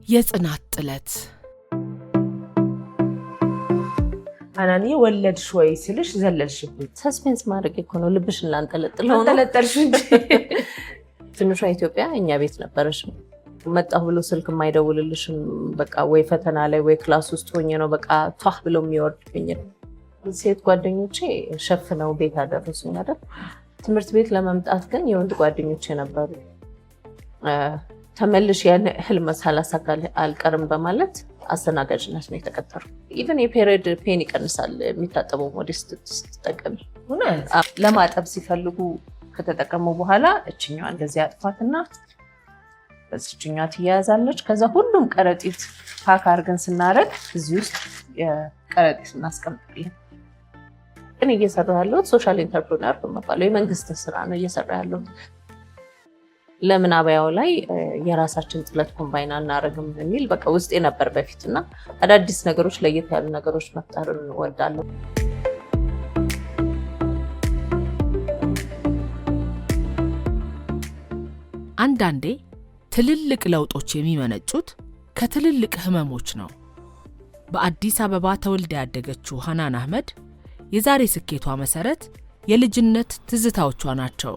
የጽናት ጥለት። ሀናንዬ፣ ወለድሽ ወይ ስልሽ ዘለልሽብኝ። Suspense ማድረግ እኮ ነው። ልብሽን ላንጠለጥለው ነው። አንጠለጠልሽ እንጂ። ትንሿ ኢትዮጵያ እኛ ቤት ነበረች። መጣሁ ብሎ ስልክ የማይደውልልሽም በቃ ወይ ፈተና ላይ ወይ class ውስጥ ሆኜ ነው፣ በቃ ቷህ ብሎ የሚወርድብኝ። ሴት ጓደኞቼ ሸፍነው ቤት አደረሱኝ አይደል? ትምህርት ቤት ለመምጣት ግን የወንድ ጓደኞቼ ነበሩ። ተመልሼ ያን ህልም ሳላሳካ አልቀርም በማለት አስተናጋጅነት ነው የተቀጠሩ። Even የ period pain ይቀንሳል የሚታጠበው ሞዴስ ስትጠቀሚ። እውነት? ለማጠብ ሲፈልጉ ከተጠቀሙ በኋላ እችኛዋ እንደዚህ አጥፋትና በዚችኛዋ ትያያዛለች። ከዛ ሁሉም ከረጢት pack አድርገን ስናደርግ እዚህ ውስጥ የከረጢት እናስቀምጣለን። ግን እየሰራ ያለሁት social entrepreneur በመባለው የመንግስት ስራ ነው እየሰራ ያለሁት። ለምን አባያው ላይ የራሳችን ጥለት combine አናደርግም የሚል በቃ ውስጤ ነበር በፊት፣ እና አዳዲስ ነገሮች፣ ለየት ያሉ ነገሮች መፍጠር እንወዳለሁ። አንዳንዴ ትልልቅ ለውጦች የሚመነጩት ከትልልቅ ህመሞች ነው። በአዲስ አበባ ተወልዳ ያደገችው ሀናን አህመድ የዛሬ ስኬቷ መሰረት የልጅነት ትዝታዎቿ ናቸው።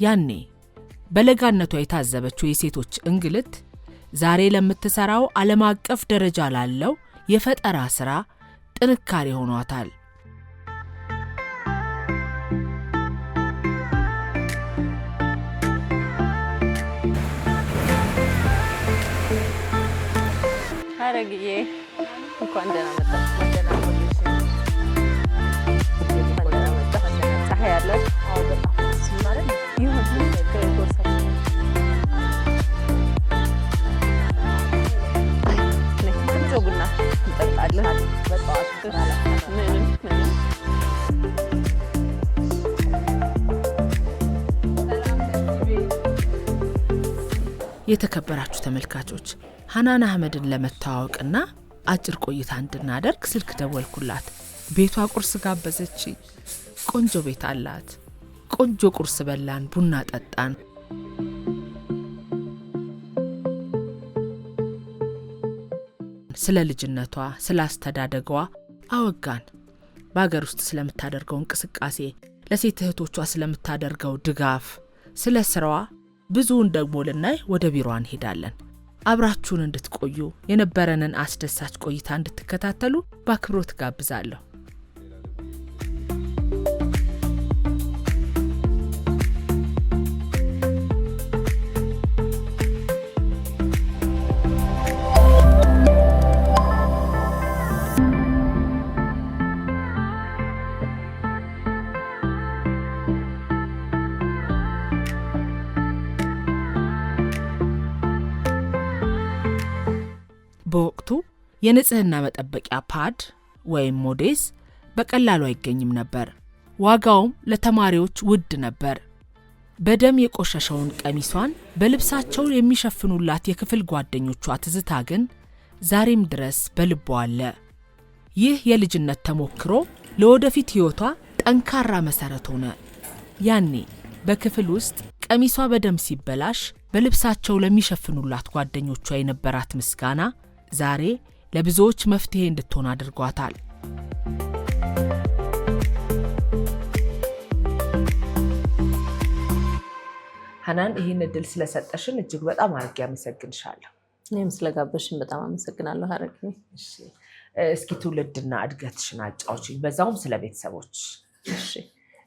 ያኔ በለጋነቷ የታዘበችው የሴቶች እንግልት ዛሬ ለምትሰራው ዓለም አቀፍ ደረጃ ላለው የፈጠራ ሥራ ጥንካሬ ሆኗታል። ሀረግዬ፣ እንኳን ደህና መጣሽ። እንኳን ደህና መጣሽ። ፀሐይ አለ። ይሁን፣ ቆንጆ ቡና እንጠጣለን። ምንም ምንም። የተከበራችሁ ተመልካቾች፣ ሀናን አህመድን ለመተዋወቅና አጭር ቆይታ እንድናደርግ ስልክ ደወልኩላት። ቤቷ ቁርስ ጋበዘችኝ። ቆንጆ ቤት አላት። ቆንጆ ቁርስ በላን፣ ቡና ጠጣን። ስለ ልጅነቷ፣ ስለ አስተዳደጓ አወጋን። በሀገር ውስጥ ስለምታደርገው እንቅስቃሴ፣ ለሴት እህቶቿ ስለምታደርገው ድጋፍ፣ ስለ ስራዋ ብዙውን ደግሞ ልናይ ወደ ቢሮዋ እንሄዳለን። አብራችሁን እንድትቆዩ፣ የነበረንን አስደሳች ቆይታ እንድትከታተሉ በአክብሮት ጋብዛለሁ። በወቅቱ የንጽህና መጠበቂያ pad ወይም ሞዴስ በቀላሉ አይገኝም ነበር። ዋጋውም ለተማሪዎች ውድ ነበር። በደም የቆሸሸውን ቀሚሷን በልብሳቸው የሚሸፍኑላት የክፍል ጓደኞቿ ትዝታ ግን ዛሬም ድረስ በልቧ አለ። ይህ የልጅነት ተሞክሮ ለወደፊት ሕይወቷ ጠንካራ መሰረት ሆነ። ያኔ በክፍል ውስጥ ቀሚሷ በደም ሲበላሽ በልብሳቸው ለሚሸፍኑላት ጓደኞቿ የነበራት ምስጋና ዛሬ ለብዙዎች መፍትሄ እንድትሆን አድርጓታል። ሀናን፣ ይህን እድል ስለሰጠሽን እጅግ በጣም አድርጌ አመሰግንሻለሁ። እኔም ስለጋበዝሽኝ በጣም አመሰግናለሁ ሀረግዬ። እሺ፣ እስኪ ትውልድና እድገትሽን አጫውችኝ፣ በዛውም ስለ ቤተሰቦች። እሺ፣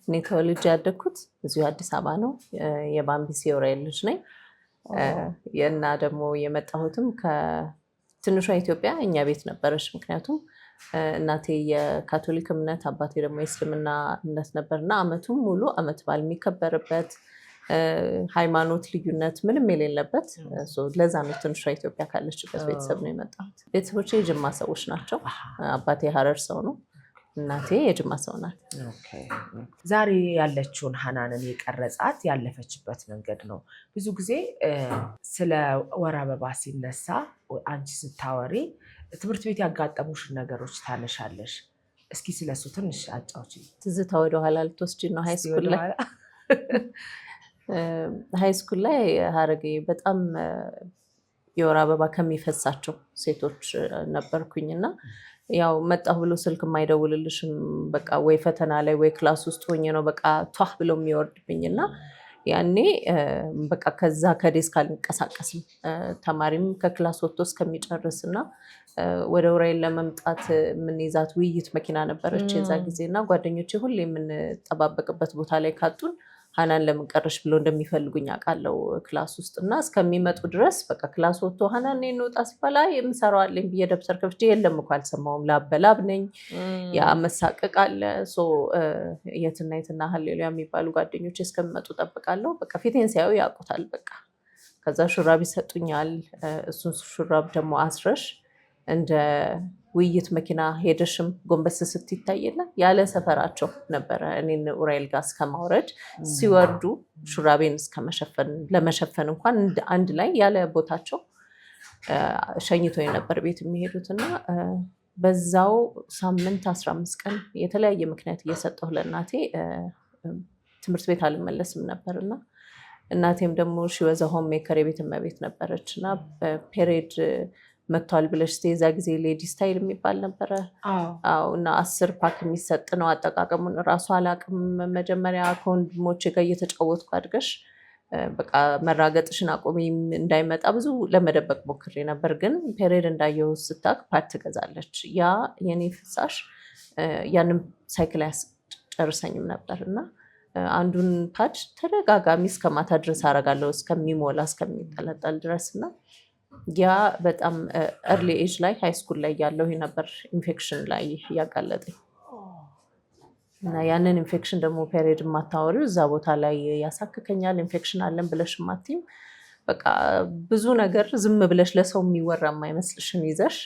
እኔ ተወልጄ ያደግኩት እዚሁ አዲስ አበባ ነው። የባምቢስ የኡራኤል ልጅ ነኝ እና ደግሞ የመጣሁትም ከትንሿ ኢትዮጵያ እኛ ቤት ነበረች። ምክንያቱም እናቴ የካቶሊክ እምነት፣ አባቴ ደግሞ የእስልምና እምነት ነበር፣ እና አመቱን ሙሉ አመት በዓል የሚከበርበት፣ ሃይማኖት ልዩነት ምንም የሌለበት፣ ለዛ ነው ትንሿ ኢትዮጵያ ካለችበት ቤተሰብ ነው የመጣሁት። ቤተሰቦቼ የጅማ ሰዎች ናቸው። አባቴ የሀረር ሰው ነው። እናቴ የጅማ ሰው ናት። Okay። ዛሬ ያለችውን ሀናንን የቀረጻት ያለፈችበት መንገድ ነው። ብዙ ጊዜ ስለ ወር አበባ ሲነሳ አንቺ ስታወሪ ትምህርት ቤት ያጋጠሙሽን ነገሮች ታነሻለሽ። እስኪ ስለሱ ትንሽ አጫውቺኝ። ትዝታ ወደኋላ ልትወስጂኝ ነው? High school ላይ። High school ላይ ሀረጌ በጣም የወር አበባ ከሚፈሳቸው ሴቶች ነበርኩኝ። እና ያው መጣሁ ብሎ ስልክ የማይደውልልሽም፣ በቃ ወይ ፈተና ላይ ወይ class ውስጥ ሆኜ ነው በቃ ቷህ ብሎ የሚወርድብኝ። እና ያኔ በቃ ከዛ ከ desk አልንቀሳቀስም፣ ተማሪም ከ class ወጥቶ እስከሚጨርስ። እና ወደ ኡራኤል ለመምጣት የምንይዛት ውይይት መኪና ነበረች የዛ ጊዜ። እና ጓደኞቼ ሁሌ የምንጠባበቅበት ቦታ ላይ ካጡን ሀናን ለምን ቀረሽ ብሎ እንደሚፈልጉኝ አውቃለሁ class ውስጥ። እና እስከሚመጡ ድረስ በቃ class ወጥቶ ሀናን እንውጣ ሲባል አይ የምሰራው አለኝ ብዬ ደብተር ከፍቼ የለም እኮ አልሰማሁም፣ ላበላብ ነኝ፣ ያ መሳቀቅ አለ። የትና የትና ሀሌሉያ የሚባሉ ጓደኞች እስከሚመጡ ጠብቃለሁ። በቃ ፊቴን ሲያዩ ያውቁታል። በቃ ከዛ ሹራብ ይሰጡኛል። እሱን ሹራብ ደግሞ አስረሽ እንደ ውይይት መኪና ሄደሽም ጎንበስ ስትይ የለ ያለ ሰፈራቸው ነበረ። እኔን ኡራኤል ጋር እስከማውረድ ሲወርዱ ሹራቤን እስከመሸፈን ለመሸፈን እንኳን አንድ ላይ ያለ ቦታቸው ሸኝቶ ነበር ቤት የሚሄዱት። እና በዛው ሳምንት 15 ቀን የተለያየ ምክንያት እየሰጠሁ ለእናቴ ትምህርት ቤት አልመለስም ነበር። እና እናቴም ደግሞ she was a homemaker፣ የቤት እመቤት ነበረች። እና period መጥቷል ብለሽ የዛ ጊዜ Lady Style የሚባል ነበረ። አዎ፣ እና 10 pack የሚሰጥ ነው። አጠቃቀሙን እራሱ አላውቅም። መጀመሪያ ከወንድሞቼ ጋር እየተጫወትኩ አድገሽ በቃ መራገጥሽን አቁሚ እንዳይመጣ ብዙ ለመደበቅ ሞክሬ ነበር። ግን period እንዳየው ስታክ pad ትገዛለች። ያ የኔ ፍሳሽ ያንም cycle አያስጨርሰኝም ነበር። እና አንዱን pad ተደጋጋሚ እስከ ማታ ድረስ አደርጋለሁ፣ እስከሚሞላ እስከሚጠለጠል ድረስ። እና ያ በጣም early age ላይ high school ላይ ያለው ነበር ኢንፌክሽን ላይ ያጋለጠኝ። እና ያንን ኢንፌክሽን ደግሞ period የማታወሪው እዛ ቦታ ላይ ያሳክከኛል፣ ኢንፌክሽን አለን ብለሽ ማቲም በቃ ብዙ ነገር ዝም ብለሽ ለሰው የሚወራ የማይመስልሽን ይዘሽ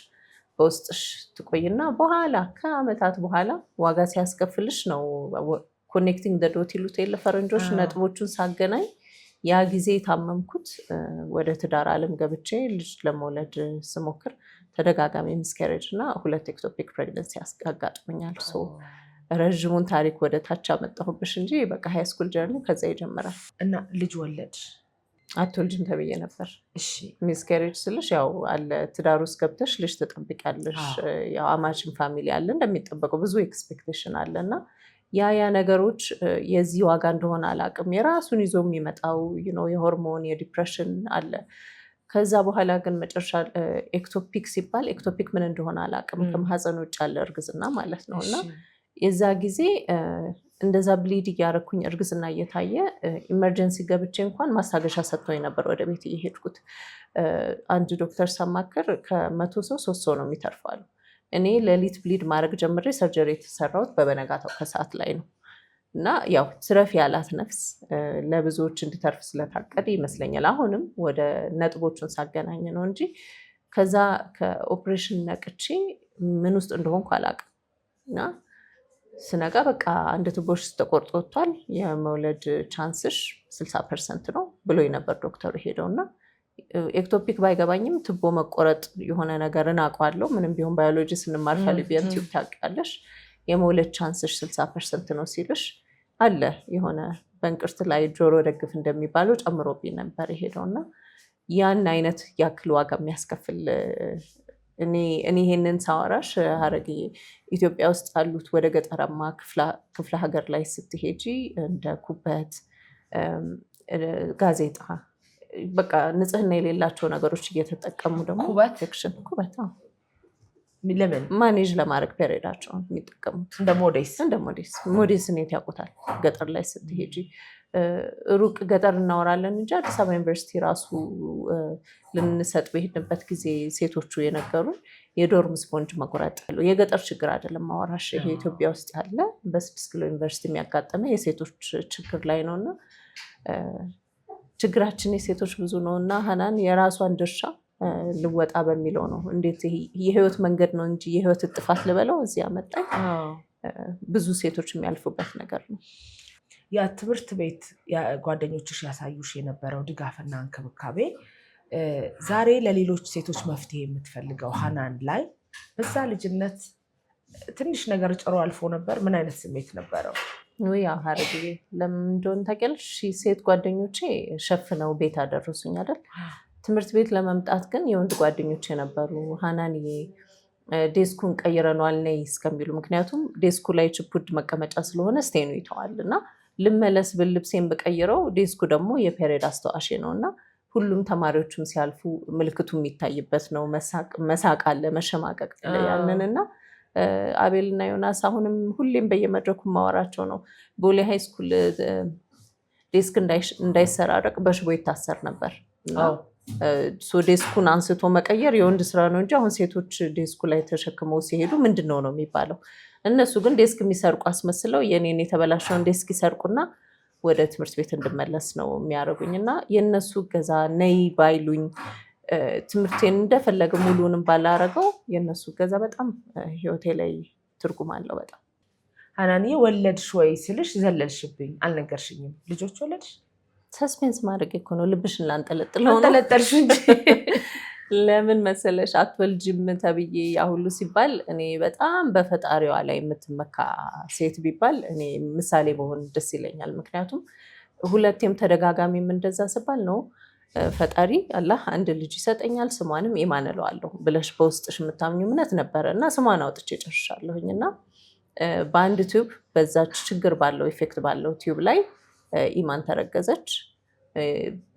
በውስጥሽ ትቆይና በኋላ ከአመታት በኋላ ዋጋ ሲያስከፍልሽ ነው። Connecting the dot ይሉት የለ ፈረንጆች፣ ነጥቦቹን ሳገናኝ ያ ጊዜ የታመምኩት ወደ ትዳር አለም ገብቼ ልጅ ለመውለድ ስሞክር ተደጋጋሚ miscarriage እና ሁለት ectopic pregnancy ያጋጥሞኛል። ረዥሙን ታሪክ ወደ ታች አመጣሁብሽ እንጂ በቃ high school journey ከዛ ይጀምራል። እና ልጅ ወለድሽ? አትወልጅም ተብዬ ነበር። Miscarriage ስልሽ ያው አለ ትዳር ውስጥ ገብተሽ ልጅ ትጠብቂያለሽ። ያው አማችን family አለ፣ እንደሚጠበቀው ብዙ expectation አለ። እና ያ ያ ነገሮች የዚህ ዋጋ እንደሆነ አላውቅም። የራሱን ይዞ የሚመጣው የሆርሞን የ depression አለ። ከዛ በኋላ ግን መጨረሻ ectopic ሲባል ectopic ምን እንደሆነ አላውቅም። ከማህፀን ውጭ ያለ እርግዝና ማለት ነው። እና የዛ ጊዜ እንደዛ bleed እያደረኩኝ እርግዝና እየታየ emergency ገብቼ እንኳን ማስታገሻ ሰጥቶኝ ነበር ወደ ቤት እየሄድኩት። አንድ ዶክተር ሳማክር ከ100 ሰው ሶስት ሰው ነው የሚተርፈው አሉ። እኔ ሌሊት bleed ማድረግ ጀምሬ surgery የተሰራሁት በበነጋታው ከሰዓት ላይ ነው። እና ያው ትረፍ ያላት ነፍስ ለብዙዎች እንድተርፍ ስለታቀደ ይመስለኛል። አሁንም ወደ ነጥቦቹን ሳገናኝ ነው እንጂ ከዛ ከኦፕሬሽን ነቅቼ ምን ውስጥ እንደሆንኩ አላውቅም። እና ስነቃ በቃ አንድ ቱቦሽ ተቆርጦ ወጥቷል፣ የመውለድ chance ሽ 60% ነው ብሎ ነበር ዶክተሩ ሄደው። እና ectopic ባይገባኝም ቱቦ መቆረጥ የሆነ ነገርን አውቀዋለሁ። ምንም ቢሆን ባዮሎጂ ስንማር fallopian tube ታውቂያለሽ። የመውለድ chance ሽ 60% ነው ሲልሽ አለ የሆነ በእንቅርት ላይ ጆሮ ደግፍ እንደሚባለው ጨምሮብኝ ነበር የሄደው። እና ያን አይነት ያክል ዋጋ የሚያስከፍል እኔ ይሄንን ሳወራሽ ሀረግዬ ኢትዮጵያ ውስጥ ያሉት ወደ ገጠራማ ክፍለ ሀገር ላይ ስትሄጂ እንደ ኩበት፣ ጋዜጣ፣ በቃ ንጽህና የሌላቸው ነገሮች እየተጠቀሙ ደግሞ ኩበት? ኢንፌክሽን፣ ኩበት አዎ። ለምን? Manage ለማድረግ period ኣቸውን የሚጠቀሙት። እንደ ሞዴስ? እንደ ሞዴስ። ሞዴስ እኔት ያውቁታል። ገጠር ላይ ስትሄጂ፣ ሩቅ ገጠር እናወራለን እንጂ አዲስ አበባ ዩኒቨርሲቲ ራሱ ልንሰጥ በሄድንበት ጊዜ ሴቶቹ የነገሩን የ dorm ስፖንጅ መቁረጥ። የገጠር ችግር አይደለም ማወራሽ፣ ይሄ ኢትዮጵያ ውስጥ ያለ በ6 ኪሎ ዩኒቨርሲቲ የሚያጋጠመ የሴቶች ችግር ላይ ነው። እና ችግራችን የሴቶች ብዙ ነው። እና ሀናን የራሷን ድርሻ ልወጣ በሚለው ነው እንዴት የህይወት መንገድ ነው እንጂ የህይወት እጥፋት ልበለው እዚህ ያመጣኝ ብዙ ሴቶች የሚያልፉበት ነገር ነው። የትምህርት ቤት ጓደኞችሽ ያሳዩሽ የነበረው ድጋፍና እንክብካቤ ዛሬ ለሌሎች ሴቶች መፍትሄ የምትፈልገው ሀናን ላይ በዛ ልጅነት ትንሽ ነገር ጭሮ አልፎ ነበር። ምን አይነት ስሜት ነበረው? ወይ ሀረግዬ፣ ለምን እንደሆነ ታውቂያለሽ? ሴት ጓደኞቼ ሸፍነው ቤት አደረሱኝ አይደል? ትምህርት ቤት ለመምጣት ግን የወንድ ጓደኞቼ ነበሩ። "ሀናንዬ፣ desk ኡን ቀይረነዋል፣ ነይ" እስከሚሉ። ምክንያቱም desk ኡ ላይ ችፑድ መቀመጫ ስለሆነ stain ኡ ይተዋል እና ልመለስ ብል፣ ልብሴን ብቀይረው desk ኡ ደግሞ የ period አስተዋሼ ነው እና ሁሉም ተማሪዎችም ሲያልፉ ምልክቱ የሚታይበት ነው። መሳቅ አለ፣ መሸማቀቅ አለ። ያንን እና አቤል እና ዮናስ አሁንም ሁሌም በየመድረኩ ማወራቸው ነው። ቦሌ high school desk እንዳይሰራረቅ በሽቦ ይታሰር ነበር። Desk ኡን አንስቶ መቀየር የወንድ ስራ ነው እንጂ አሁን ሴቶች desk ኡ ላይ ተሸክመው ሲሄዱ ምንድን ነው ነው የሚባለው? እነሱ ግን desk የሚሰርቁ አስመስለው የኔን የተበላሸውን desk ይሰርቁና ወደ ትምህርት ቤት እንድመለስ ነው የሚያደርጉኝ። እና የእነሱ እገዛ፣ ነይ ባይሉኝ፣ ትምህርቴን እንደፈለገ ሙሉንም ባላረገው፣ የእነሱ እገዛ በጣም ህይወቴ ላይ ትርጉም አለው በጣም። ሀናንዬ፣ ወለድሽ ወይ ስልሽ ዘለልሽብኝ፣ አልነገርሽኝም። ልጆች ወለድሽ? Suspense ማድረግ እኮ ነው፣ ልብሽን ላንጠለጥለው ነው። አንጠለጠልሽ እንጂ። ለምን መሰለሽ፣ አትወልጂም ተብዬ ያ ሁሉ ሲባል እኔ በጣም በፈጣሪዋ ላይ የምትመካ ሴት ቢባል እኔ ምሳሌ በሆን ደስ ይለኛል። ምክንያቱም ሁለቴም ተደጋጋሚም እንደዛ ስባል ነው ፈጣሪ አላህ አንድ ልጅ ይሰጠኛል፣ ስሟንም ኢማን እለዋለሁ ብለሽ በውስጥሽ የምታምኚው እምነት ነበረ እና ስሟን አውጥቼ ጨርሻለሁኝ እና በአንድ tube፣ በዛች ችግር ባለው effect ባለው tube ላይ ኢማን ተረገዘች።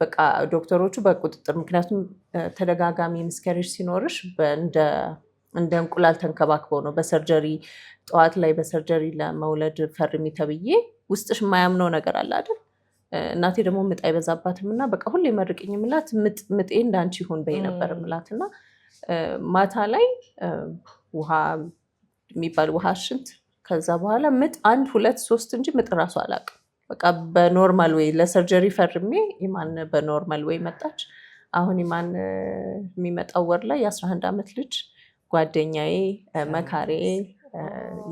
በቃ ዶክተሮቹ በቁጥጥር፣ ምክንያቱም ተደጋጋሚ miscarriage ሲኖርሽ እንደ እንቁላል ተንከባክበው ነው። በ surgery፣ ጠዋት ላይ በ surgery ለመውለድ ፈርሚ ተብዬ ውስጥሽ የማያምነው ነገር አለ አይደል? እናቴ ደግሞ ምጥ አይበዛባትም እና በቃ ሁሌ መርቅኝ ምላት፣ "ምጤ እንዳንቺ ይሁን በይ" ነበር ምላት። እና ማታ ላይ ውሃ የሚባል ውሃ ሽንት፣ ከዛ በኋላ ምጥ አንድ ሁለት ሶስት እንጂ ምጥ እራሱ አላውቅም። በቃ በ normal way ለ surgery ፈርሜ ኢማን በ normal way መጣች። አሁን ኢማን የሚመጣው ወር ላይ የ11 ዓመት ልጅ፣ ጓደኛዬ፣ መካሬ፣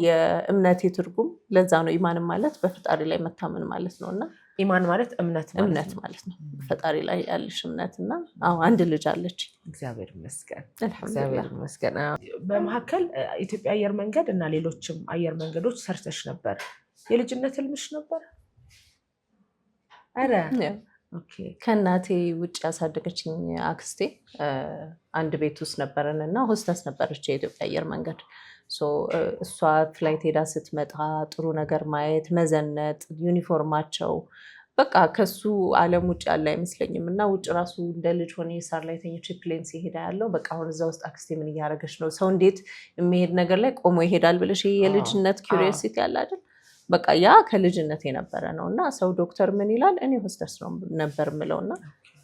የእምነቴ ትርጉም። ለዛ ነው ኢማንም ማለት በፈጣሪ ላይ መታመን ማለት ነው እና ኢማን ማለት እምነት ማለት እምነት ነው። ማለት ነው። በፈጣሪ ላይ ያለሽ እምነት። እና አዎ፣ አንድ ልጅ አለች። እግዚአብሔር ይመስገን። አልሐምዱሊላህ። እግዚአብሔር ይመስገን። በመካከል ኢትዮጵያ አየር መንገድ እና ሌሎችም አየር መንገዶች ሰርተሽ ነበር። የልጅነት ህልምሽ ነበር? ኧረ okay። ከእናቴ ውጭ ያሳደገችኝ አክስቴ አንድ ቤት ውስጥ ነበረን እና ሆስተስ ነበረች የኢትዮጵያ አየር መንገድ። እሷ flight ሄዳ ስትመጣ ጥሩ ነገር ማየት፣ መዘነጥ፣ ዩኒፎርማቸው በቃ ከሱ ዓለም ውጭ ያለ አይመስለኝም። እና ውጭ ራሱ እንደ ልጅ ሆኜ ሳር ላይ ተኝቼ plane ሲሄድ ያለው በቃ አሁን እዛ ውስጥ አክስቴ ምን እያደረገች ነው? ሰው እንዴት የሚሄድ ነገር ላይ ቆሞ ይሄዳል ብለሽ ይሄ የልጅነት curiosity አለ አይደል? በቃ ያ ከልጅነት የነበረ ነው። እና ሰው ዶክተር ምን ይላል፣ እኔ ሆስተስ ነው ነበር ምለው። እና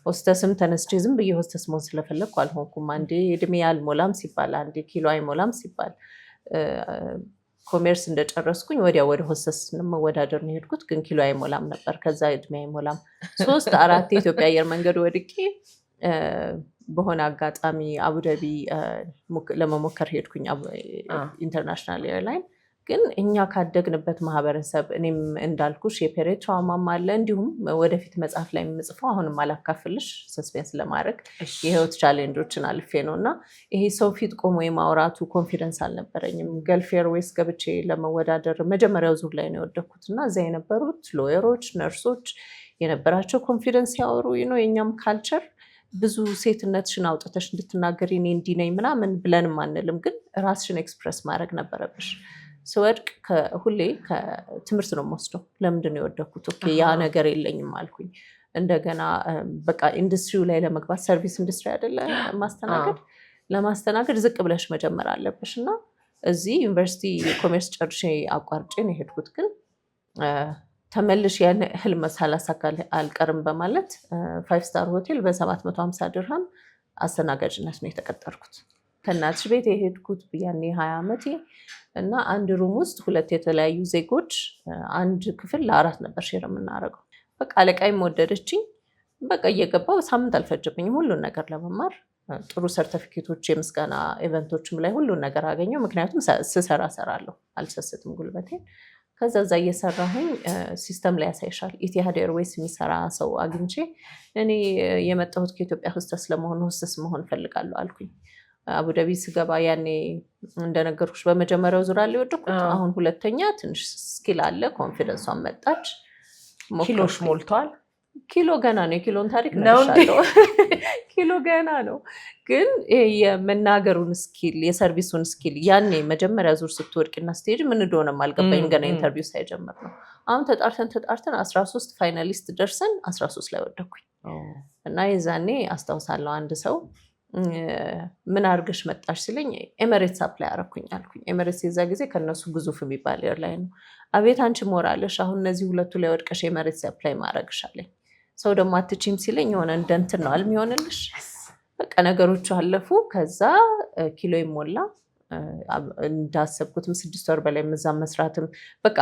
ሆስተስም ተነስቼ ዝም ብዬ ሆስተስ መሆን ስለፈለግኩ አልሆንኩም። አንዴ እድሜ አልሞላም ሲባል፣ አንዴ ኪሎ አይሞላም ሲባል፣ commerce እንደጨረስኩኝ ወዲያ ወደ ሆስተስ መወዳደር ነው የሄድኩት። ግን ኪሎ አይሞላም ነበር፣ ከዛ እድሜ አይሞላም። ሶስት አራት የኢትዮጵያ አየር መንገድ ወድቄ በሆነ አጋጣሚ አቡዳቢ ለመሞከር ሄድኩኝ፣ international airline። ግን እኛ ካደግንበት ማህበረሰብ፣ እኔም እንዳልኩሽ የ period trauma ም አለ። እንዲሁም ወደፊት መጽሐፍ ላይ የምጽፈው፣ አሁንም አላካፍልሽ suspense ለማድረግ፣ የህይወት challenge ኦችን አልፌ ነው እና ይሄ ሰው ፊት ቆሞ የማውራቱ confidence አልነበረኝም። Gulf Airways ገብቼ ለመወዳደር መጀመሪያው ዙር ላይ ነው የወደኩት እና እዚያ የነበሩት lawyer ኦች፣ ነርሶች የነበራቸው confidence ሲያወሩ ነው። የእኛም culture ብዙ ሴትነትሽን አውጥተሽ እንድትናገሪ፣ እኔ እንዲህ ነኝ ምናምን ብለንም አንልም፣ ግን ራስሽን express ማድረግ ነበረብሽ። ስወድቅ ሁሌ ከትምህርት ነው የምወስደው። ለምንድን ነው የወደኩት? Okay፣ ያ ነገር የለኝም አልኩኝ። እንደገና በቃ ኢንዱስትሪው ላይ ለመግባት፣ service industry አይደለ ማስተናገድ፣ ለማስተናገድ ዝቅ ብለሽ መጀመር አለብሽ። እና እዚህ ዩኒቨርሲቲ commerce ጨርሼ አቋርጬ ነው የሄድኩት። ግን ተመልሼ ያን ህልም ሳላሳካ አልቀርም በማለት five star ሆቴል በ750 ድርሃም አስተናጋጅነት ነው የተቀጠርኩት። ከእናትሽ ቤት የሄድኩት ያኔ 20 ዓመቴ እና አንድ room ውስጥ ሁለት የተለያዩ ዜጎች አንድ ክፍል ለአራት ነበር share የምናደርገው። በቃ አለቃይም ወደደችኝ። በቃ እየገባው ሳምንት አልፈጀብኝም ሁሉን ነገር ለመማር። ጥሩ ሰርተፊኬቶች፣ የምስጋና event ኦችም ላይ ሁሉን ነገር አገኘው። ምክንያቱም ስሰራ እሰራለሁ፣ አልሰስትም ጉልበቴን። ከዛ እዛ እየሰራሁኝ system ላይ ያሳይሻል። Etihad Airways የሚሰራ ሰው አግኝቼ እኔ የመጣሁት ከኢትዮጵያ ሆስተስ ለመሆን፣ ሆስተስ መሆን እፈልጋለሁ አልኩኝ። አቡዳቢ ስገባ ያኔ እንደነገርኩሽ በመጀመሪያው ዙር አለ የወደኩት። አሁን ሁለተኛ ትንሽ skill አለ፣ confidence ሷን መጣች። ኪሎሽ ሞልቷል። ኪሎ ገና ነው። የኪሎን ታሪክ ነው እንዴ? እነግርሻለሁ። ኪሎ ገና ነው። ግን ይሄ የመናገሩን skill፣ የ service ኡን skill ያኔ መጀመሪያ ዙር ስትወድቂና ስትሄጂ ምን እንደሆነም አልገባኝም። ገና interview ሳይጀምር ነው። አሁን ተጣርተን ተጣርተን 13 finalist ደርሰን 13 ላይ ወደኩኝ። እና የዛኔ አስታውሳለሁ አንድ ሰው ምን አድርገሽ መጣሽ ሲለኝ ኤሜሬትስ apply አረኩኝ አልኩኝ። ኤሜሬትስ የዛ ጊዜ ከነሱ ግዙፍ የሚባል airline ነው። አቤት አንቺ ሞራልሽ፣ አሁን እነዚህ ሁለቱ ላይ ወድቀሽ ኤሜሬትስ apply ማድረግሽ አለኝ። ሰው ደግሞ አትችይም ሲለኝ የሆነ እንደ እንትን ነው የሚሆንልሽ። በቃ ነገሮቹ አለፉ። ከዛ ኪሎ ይሞላ፣ እንዳሰብኩትም 6 ወር በላይ እዛም መስራትም በቃ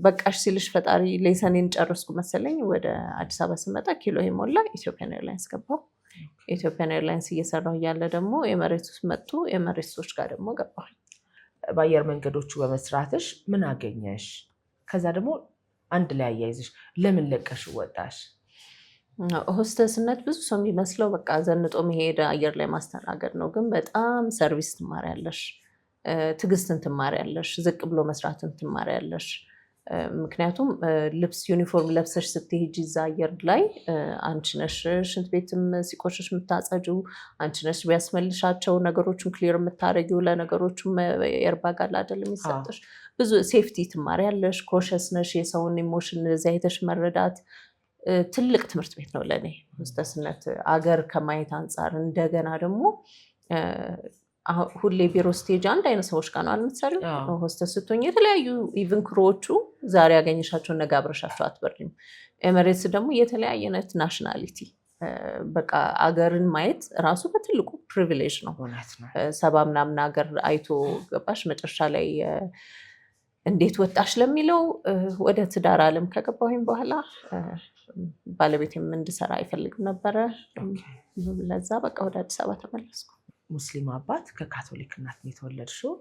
በቃሽ ሲልሽ ፈጣሪ lesson ኤን ጨረስኩ መሰለኝ። ወደ አዲስ አበባ ስመጣ ኪሎ ይሞላ፣ Ethiopian Airlines ገባሁ። Ethiopian Airlines እየሰራሁ እያለ ደግሞ ኤሜሬትስ መጡ። ኤሜሬትሶች ጋር ደግሞ ገባሁኝ። በአየር መንገዶቹ በመስራትሽ ምን አገኘሽ? ከዛ ደግሞ አንድ ላይ አያይዝሽ ለምን ለቀሽ ወጣሽ? ሆስተስነት ብዙ ሰው የሚመስለው በቃ ዘንጦ መሄድ፣ አየር ላይ ማስተናገድ ነው። ግን በጣም service ትማሪያለሽ፣ ትዕግስትን ትማሪያለሽ፣ ዝቅ ብሎ መስራትን ትማሪያለሽ። ምክንያቱም ልብስ ዩኒፎርም ለብሰሽ ስትሄጂ እዛ አየር ላይ አንቺ ነሽ ሽንት ቤትም ሲቆሽሽ የምታጸጂው፣ አንቺ ነሽ ቢያስመልሻቸው ነገሮችን clear የምታደርጊው፣ ለነገሮቹም airbag አለ አይደል የሚሰጥሽ። ብዙ safety ትማሪያለሽ፣ cautious ነሽ፣ የሰውን emotion እዚያ አይተሽ መረዳት ትልቅ ትምህርት ቤት ነው ለእኔ ሆስተስነት፣ አገር ከማየት አንጻር። እንደገና ደግሞ ሁሌ ቢሮ ስትሄጂ አንድ አይነት ሰዎች ጋር ነው የምትሰሪው። ሆስተስ ስትሆኝ የተለያዩ even crew ዎቹ ዛሬ ያገኘሻቸውን ነገ አብረሻቸው አትበሪም። ኤሜሬትስ ደግሞ የተለያየ አይነት nationality፣ በቃ አገርን ማየት ራሱ በትልቁ privilege ነው። እውነት ነው። 70 ምናምን ሀገር አይቶ ገባሽ። መጨረሻ ላይ እንዴት ወጣሽ ለሚለው ወደ ትዳር አለም ከገባሁኝ በኋላ ባለቤቴም እንድሰራ አይፈልግም ነበረ። ለዛ በቃ ወደ አዲስ አበባ ተመለስኩ። ሙስሊም አባት ከካቶሊክ እናት ነው የተወለድሽው።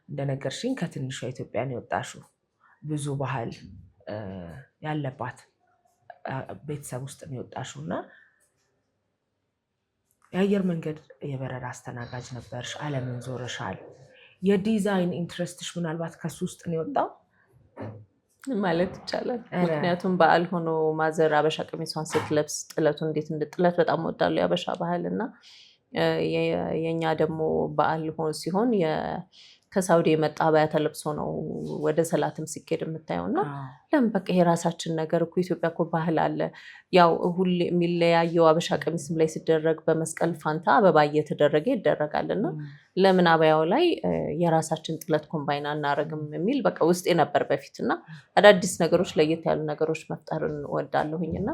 እንደነገርሽኝ ከትንሿ ኢትዮጵያ ነው የወጣሽው። ብዙ ባህል ያለባት ቤተሰብ ውስጥ ነው የወጣሽው እና የአየር መንገድ የበረራ አስተናጋጅ ነበርሽ። ዓለምን ዞረሻል። የ design interest ሽ ምናልባት ከሱ ውስጥ ነው የወጣው ማለት ይቻላል። ምክንያቱም በዓል ሆኖ mother አበሻ ቀሚሷን ስትለብስ ጥለቱ እንዴት እንደ ጥለት በጣም እወዳለሁ የአበሻ ባህል። እና የኛ ደግሞ በዓል ሲሆን ከሳውዲ የመጣ አባያ ተለብሶ ነው ወደ ሰላትም ሲኬድ የምታየው። እና ለምን በቃ የራሳችን ነገር እኮ፣ ኢትዮጵያ እኮ ባህል አለ። ያው ሁሌ የሚለያየው አበሻ ቀሚስም ላይ ሲደረግ በመስቀል ፋንታ አበባ እየተደረገ ይደረጋል። እና ለምን አባያው ላይ የራሳችን ጥለት combine አናረግም የሚል በቃ ውስጤ ነበር በፊት። እና አዳዲስ ነገሮች፣ ለየት ያሉ ነገሮች መፍጠርን እወዳለሁኝ። እና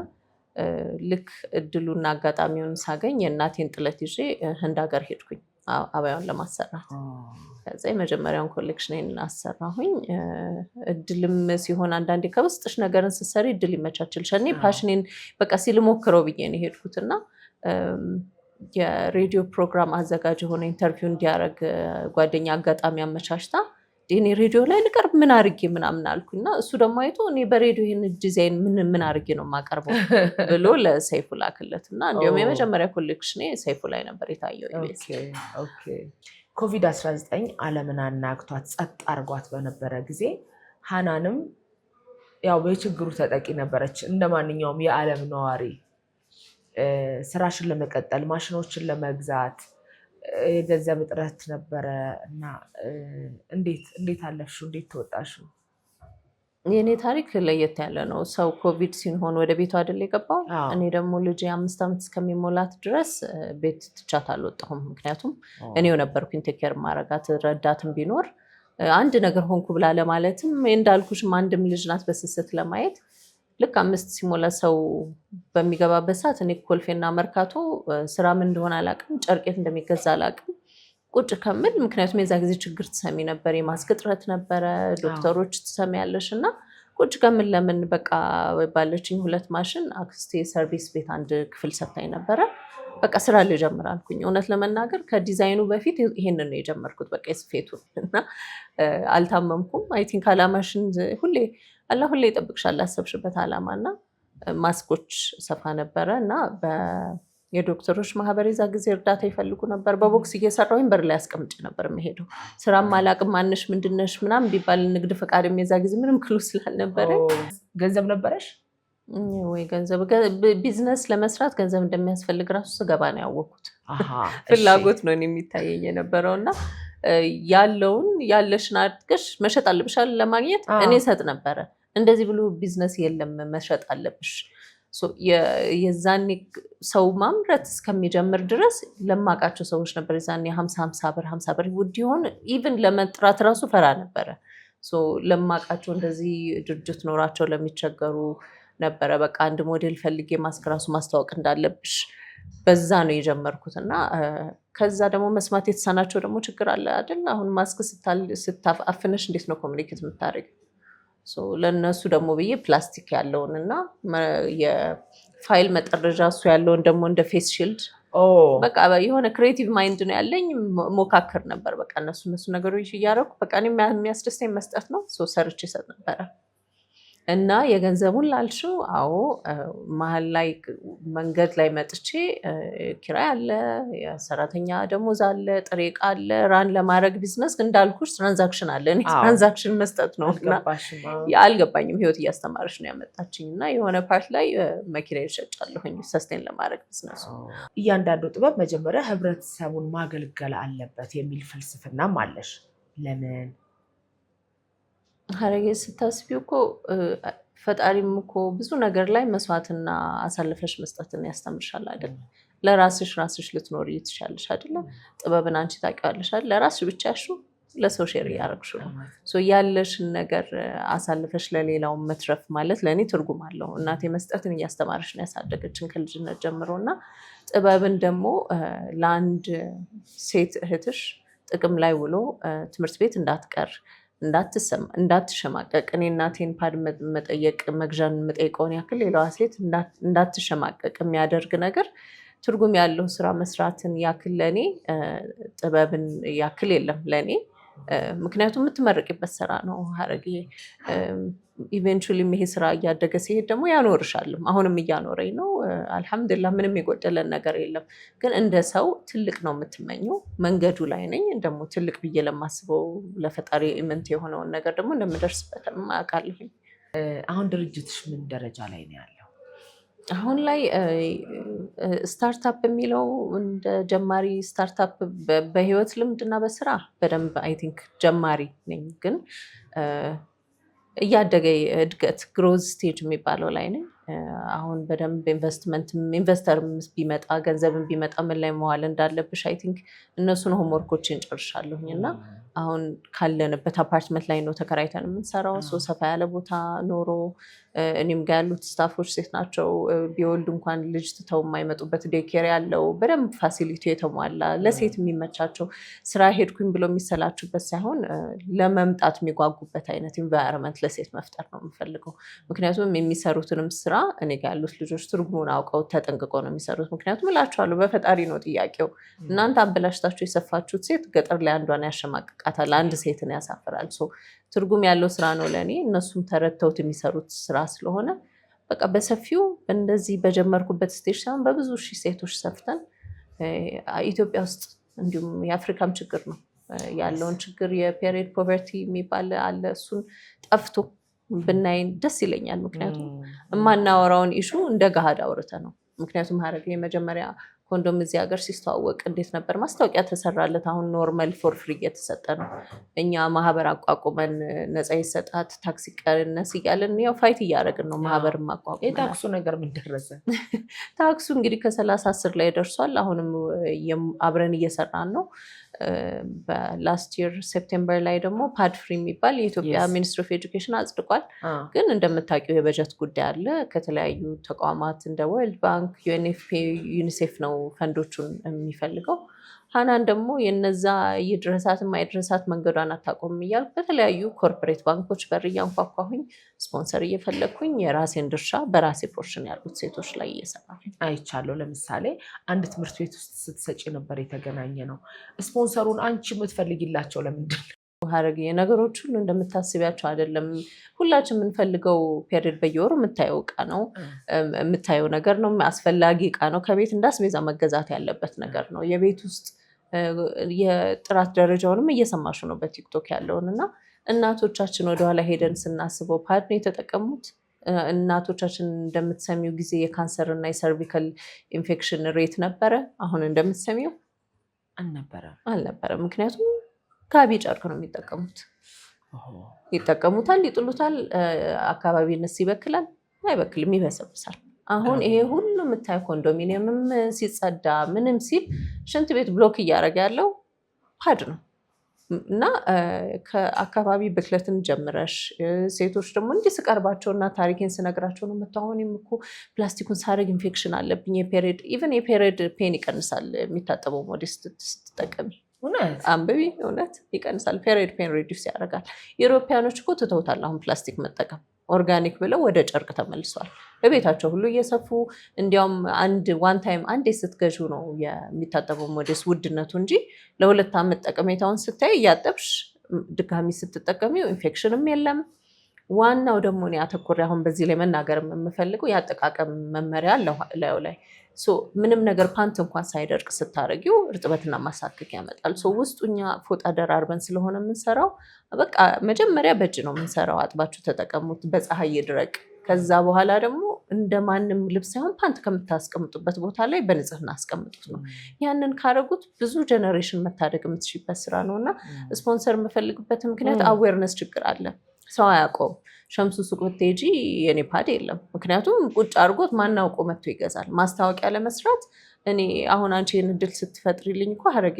ልክ እድሉና አጋጣሚውን ሳገኝ የእናቴን ጥለት ይዤ ህንድ ሀገር ሄድኩኝ አባያውን ለማሰራት። ከዛ የመጀመሪያውን collection አሰራሁኝ። እድልም ሲሆን አንዳንዴ ከውስጥሽ ነገርን ስትሰሪ እድል ይመቻችልሻል። እኔ passion ኤን በቃ ሲልሞክረው ብዬ ነው የሄድኩት። እና የሬዲዮ ፕሮግራም አዘጋጅ የሆነ interview እንዲያደርግ ጓደኛ አጋጣሚ አመቻችታ እኔ ሬዲዮ ላይ ልቀርብ ምን አድርጌ ምናምን አልኩኝ። እና እሱ ደግሞ አይቶ እኔ በሬዲዮ ይህን ዲዛይን ምን ምን አድርጌ ነው የማቀርበው ብሎ ለሰይፉ ላክለት። እና እንዲሁም የመጀመሪያ collection ሰይፉ ላይ ነበር የታየው ኢቢኤስ። ኮቪድ-19 ዓለምን አናግቷት ጸጥ አድርጓት በነበረ ጊዜ ሀናንም ያው የችግሩ ተጠቂ ነበረች። እንደ ማንኛውም የዓለም ነዋሪ ስራሽን ለመቀጠል፣ ማሽኖችን ለመግዛት የገንዘብ እጥረት ነበረ። እና እንዴት እንዴት አለፍሽው? እንዴት ተወጣሽው? የእኔ ታሪክ ለየት ያለ ነው። ሰው ኮቪድ ሲሆን ወደ ቤቱ አይደል የገባው? እኔ ደግሞ ልጄ 5 ዓመት እስከሚሞላት ድረስ ቤት ትቻት አልወጣሁም። ምክንያቱም እኔው ነበርኩኝ take care ማረጋት፣ ረዳትም ቢኖር አንድ ነገር ሆንኩ ብላ ለማለትም፣ እንዳልኩሽም አንድም ልጅ ናት በስስት ለማየት። ልክ 5 ሲሞላ ሰው በሚገባበት ሰዓት እኔ ኮልፌና መርካቶ ስራ ምን እንደሆነ አላውቅም፣ ጨርቄት እንደሚገዛ አላውቅም። ቁጭ ከምል፣ ምክንያቱም የዛ ጊዜ ችግር ትሰሚ ነበር፣ የማስክ እጥረት ነበረ፣ ዶክተሮች ትሰሚያለሽ። እና ቁጭ ከምል ለምን በቃ ባለችኝ ሁለት ማሽን፣ አክስቴ service ቤት አንድ ክፍል ሰጥታኝ ነበረ። በቃ ስራ ልጀምር አልኩኝ። እውነት ለመናገር ከዲዛይኑ በፊት ይሄንን ነው የጀመርኩት፣ በቃ የስፌቱን። እና አልታመምኩም። I think አላማሽን ሁሌ አላህ ሁሌ ይጠብቅሻል ላሰብሽበት አላማ። እና ማስኮች ሰፋ ነበረ እና የዶክተሮች ማህበር የዛ ጊዜ እርዳታ ይፈልጉ ነበር። በ box እየሰራሁኝ በር ላይ አስቀምጬ ነበር የምሄደው። ስራም አላቅም፣ ማንሽ ምንድነሽ ምናምን ቢባል ንግድ ፈቃድም የዛ ጊዜ ምንም clue ስላልነበረ። ገንዘብ ነበረሽ? ወይ ገንዘብ፣ ቢዝነስ ለመስራት ገንዘብ እንደሚያስፈልግ ራሱ ስገባ ነው ያወቅኩት። ፍላጎት ነው የሚታየኝ የነበረው እና ያለውን ያለሽን አድርገሽ መሸጥ አለብሽ ለማግኘት። እኔ ሰጥ ነበረ። እንደዚህ ብሎ ቢዝነስ የለም፣ መሸጥ አለብሽ። የዛኔ ሰው ማምረት እስከሚጀምር ድረስ ለማውቃቸው ሰዎች ነበር። የዛኔ 50 50 ብር፣ 50 ብር ውድ ይሆን even ለመጥራት ራሱ ፈራ ነበረ። ለማውቃቸው እንደዚህ ድርጅት ኖራቸው ለሚቸገሩ ነበረ። በቃ አንድ ሞዴል ፈልጌ ማስክ ራሱ ማስተዋወቅ እንዳለብሽ በዛ ነው የጀመርኩት። እና ከዛ ደግሞ መስማት የተሳናቸው ደግሞ ችግር አለ አይደል? አሁን ማስክ ስታፍነሽ እንዴት ነው communicate የምታደርጊው? ለእነሱ ደግሞ ብዬ ፕላስቲክ ያለውን እና የፋይል መጠረዣ እሱ ያለውን ደግሞ እንደ face shield፣ በቃ የሆነ creative mind ነው ያለኝ፣ ሞካክር ነበር። በቃ እነሱ ነገሮች እያደረኩ በቃ እኔ የሚያስደስተኝ መስጠት ነው። ሰርቼ እሰጥ ነበረ። እና የገንዘቡን ላልሽው፣ አዎ፣ መሀል ላይ መንገድ ላይ መጥቼ ኪራይ አለ፣ የሰራተኛ ደሞዝ አለ፣ ጥሬ ዕቃ አለ፣ run ለማድረግ ቢዝነስ እንዳልኩሽ transaction አለ። እኔ transaction መስጠት ነው እና አልገባኝም። ህይወት እያስተማረች ነው ያመጣችኝ እና የሆነ part ላይ መኪና ይሸጫለሁኝ sustain ለማድረግ ቢዝነሱ። እያንዳንዱ ጥበብ መጀመሪያ ህብረተሰቡን ማገልገል አለበት የሚል ፍልስፍናም አለሽ። ለምን? ሀረጌ፣ ስታስቢው እኮ ፈጣሪም እኮ ብዙ ነገር ላይ መስዋዕትና አሳልፈሽ መስጠትን ያስተምርሻል አይደል? ለራስሽ ራስሽ ልትኖሪ ትችያለሽ አይደለ? ጥበብን አንቺ ታውቂዋለሽ አይደል? ለራስሽ ብቻ ያልሺው ለሰው share እያደረግሽው ነው። ያለሽን ነገር አሳልፈሽ ለሌላው መትረፍ ማለት ለእኔ ትርጉም አለው። እናቴ መስጠትን እያስተማረች ነው ያሳደገችን ከልጅነት ጀምሮ። እና ጥበብን ደግሞ ለአንድ ሴት እህትሽ ጥቅም ላይ ውሎ ትምህርት ቤት እንዳትቀር፣ እንዳትሸማቀቅ፣ እኔ እናቴን pad መጠየቅ መግዣን የምጠይቀውን ያክል ሌላዋ ሴት እንዳትሸማቀቅ የሚያደርግ ነገር፣ ትርጉም ያለው ስራ መስራትን ያክል ለእኔ ጥበብን ያክል የለም ለእኔ። ምክንያቱም የምትመረቂበት ስራ ነው ሀረግዬ። Eventually ይሄ ስራ እያደገ ሲሄድ ደግሞ ያኖርሻልም። አሁንም እያኖረኝ ነው። አልሐምዱሊላህ ምንም የጎደለን ነገር የለም። ግን እንደ ሰው ትልቅ ነው የምትመኘው። መንገዱ ላይ ነኝ። ደግሞ ትልቅ ብዬ ለማስበው ለፈጣሪ ኢምንት የሆነውን ነገር ደግሞ እንደምደርስበት አውቃለሁኝ። አሁን ድርጅትሽ ምን ደረጃ ላይ ነው ያለው? አሁን ላይ startup የሚለው እንደ ጀማሪ startup በህይወት ልምድ እና በስራ በደንብ I think ጀማሪ ነኝ፣ ግን እያደገ እድገት growth stage የሚባለው ላይ ነኝ። አሁን በደንብ investment investor ቢመጣ፣ ገንዘብን ቢመጣ ምን ላይ መዋል እንዳለብሽ I think እነሱን homework ኦችን ጨርሻለሁኝ። እና አሁን ካለንበት አፓርትመንት ላይ ነው ተከራይተን የምንሰራው። ሰፋ ያለ ቦታ ኖሮ እኔም ጋር ያሉት staff ኦች ሴት ናቸው። ቢወልዱ እንኳን ልጅ ትተው የማይመጡበት daycare ያለው፣ በደንብ facility የተሟላ፣ ለሴት የሚመቻቸው፣ ስራ ሄድኩኝ ብለው የሚሰላቹበት ሳይሆን ለመምጣት የሚጓጉበት አይነት environment ለሴት መፍጠር ነው የምፈልገው። ምክንያቱም የሚሰሩትንም ስራ እኔ ጋር ያሉት ልጆች ትርጉሙን አውቀው ተጠንቅቀው ነው የሚሰሩት። ምክንያቱም እላቸዋለሁ፣ በፈጣሪ ነው ጥያቄው። እናንተ አበላሽታችሁ የሰፋችሁት ሴት ገጠር ላይ አንዷን ያሸማቅቃታል፣ አንድ ሴትን ያሳፍራል። ትርጉም ያለው ስራ ነው ለእኔ። እነሱም ተረድተውት የሚሰሩት ስራ ስለሆነ በቃ በሰፊው እንደዚህ በጀመርኩበት stage ሳይሆን በብዙ ሺህ ሴቶች ሰፍተን ኢትዮጵያ ውስጥ እንዲሁም የአፍሪካም ችግር ነው ያለውን ችግር የ period poverty የሚባል አለ። እሱን ጠፍቶ ብናይ ደስ ይለኛል። ምክንያቱም የማናወራውን issue እንደ ገሃድ አውርተ ነው። ምክንያቱም ሀረግ የመጀመሪያ ኮንዶም እዚህ ሀገር ሲስተዋወቅ እንዴት ነበር? ማስታወቂያ ተሰራለት። አሁን normal for free እየተሰጠ ነው። እኛ ማህበር አቋቁመን ነፃ ይሰጣት፣ ታክስ ይቀነስ እያለን ያው fight እያደረግን ነው። ማህበር አቋቁመን የታክሱ ነገር ምን ደረሰ? ታክሱ እንግዲህ ከ30 10 ላይ ደርሷል። አሁንም አብረን እየሰራን ነው። በ last year September ላይ ደግሞ pad free የሚባል የኢትዮጵያ Ministry of Education አጽድቋል። ግን እንደምታውቂው የበጀት ጉዳይ አለ። ከተለያዩ ተቋማት እንደ World Bank፣ UNFPA፣ ዩኒሴፍ ነው ፈንዶቹን የሚፈልገው። ሀናን ደግሞ የነዛ ይድረሳት አይድረሳት መንገዷን አታቆምም እያልኩ በተለያዩ corporate ባንኮች በር እያንኳኳሁኝ ስፖንሰር እየፈለግኩኝ የራሴን ድርሻ በራሴ portion ያሉት ሴቶች ላይ እየሰራሁ አይቻለሁ። ለምሳሌ አንድ ትምህርት ቤት ውስጥ ስትሰጪ ነበር የተገናኘ ነው። ስፖንሰሩን አንቺ የምትፈልጊላቸው ለምንድን ነው? ሀረግዬ፣ ነገሮች ሁሉ እንደምታስቢያቸው አይደለም። ሁላችን የምንፈልገው period በየወሩ የምታየው እቃ ነው፣ የምታየው ነገር ነው፣ አስፈላጊ እቃ ነው። ከቤት እንዳስቤዛ መገዛት ያለበት ነገር ነው። የቤት ውስጥ የጥራት ደረጃውንም እየሰማሹ ነው በቲክቶክ ያለውን። እና እናቶቻችን ወደኋላ ሄደን ስናስበው pad ነው የተጠቀሙት። እናቶቻችን እንደምትሰሚው ጊዜ የካንሰር እና የ cervical infection rate ነበረ። አሁን እንደምትሰሚው አልነበረም። አልነበረም። ምክንያቱም ጋቢ ጨርቅ ነው የሚጠቀሙት። ይጠቀሙታል፣ ይጥሉታል። አካባቢንስ ይበክላል? አይበክልም፣ ይበሰብሳል። አሁን ይሄ ሁሉ የምታየው ኮንዶሚኒየምም ሲጸዳ ምንም ሲል ሽንት ቤት block እያደረገ ያለው pad ነው። እና ከአካባቢ ብክለትን ጀምረሽ ሴቶች ደግሞ እንዲህ ስቀርባቸው እና ታሪኬን ስነግራቸው ነው መጥተው አሁን እኮ ፕላስቲኩን ሳደርግ ኢንፌክሽን አለብኝ፣ የ period፣ even የ period pain ይቀንሳል የሚታጠበው ሞዴስ ስትጠቀሚ። እውነት? አንብቢ፣ እውነት ይቀንሳል። Period pain reduce ያደርጋል። European ኦች እኮ ትተውታል አሁን ፕላስቲክ መጠቀም፣ organic ብለው ወደ ጨርቅ ተመልሰዋል። በቤታቸው ሁሉ እየሰፉ፣ እንዲያውም አንድ one time አንዴ ስትገዢው ነው የሚታጠበው ሞዴስ ውድነቱ እንጂ ለ2 ዓመት ጠቀሜታውን ስታይ እያጠብሽ ድጋሚ ስትጠቀሚው ኢንፌክሽንም የለም። ዋናው ደግሞ እኔ አተኩሬ አሁን በዚህ ላይ መናገር የምፈልገው የአጠቃቀም መመሪያ አለው ላዩ ላይ። ምንም ነገር ፓንት እንኳን ሳይደርቅ ስታደርጊው እርጥበትና ማሳከክ ያመጣል። ውስጡ እኛ ፎጣ ደራርበን ስለሆነ የምንሰራው፣ በቃ መጀመሪያ በእጅ ነው የምንሰራው። አጥባችሁ ተጠቀሙት፣ በፀሐይ ይድረቅ። ከዛ በኋላ ደግሞ እንደ ማንም ልብስ ሳይሆን ፓንት ከምታስቀምጡበት ቦታ ላይ በንጽህና አስቀምጡት ነው። ያንን ካረጉት ብዙ generation መታደግ የምትችይበት ስራ ነው። እና ስፖንሰር የምፈልግበት ምክንያት awareness ችግር አለ። ሰው አያውቀውም። ሸምሱ ሱቅ ብትሄጂ የኔ pad የለም። ምክንያቱም ቁጭ አድርጎት ማናውቆ መጥቶ ይገዛል። ማስታወቂያ ለመስራት እኔ አሁን አንቺ ይህን እድል ስትፈጥሪልኝ እኮ ሀረጌ